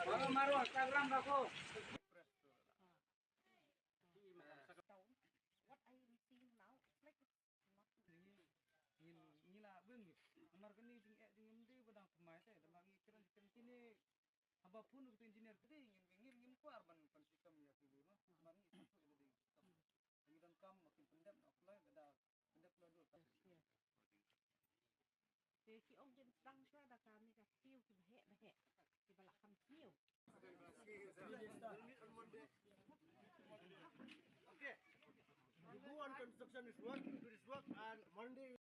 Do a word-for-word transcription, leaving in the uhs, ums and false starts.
Maro, maro, Instagram ka ko. What I am seeing now, it's like it's not. Ngi, ngi la bang ngi. Namar kane jingeh jingim de ba dang thymmai te, namar ngi kren kren kine haba phone u engineer te ngin ngin ngim kwah ban pynshitom ïa ki lu no. Namar ngi shu ïa ki. Ngi donkam ma kin pyndep na offline lada pyndep la dur. Te ki ong kin sdang shuwa da kane ka kiew kiba heh ba heh. Kiba la kham kiew. Okay. You go on construction this work, do this work, and Monday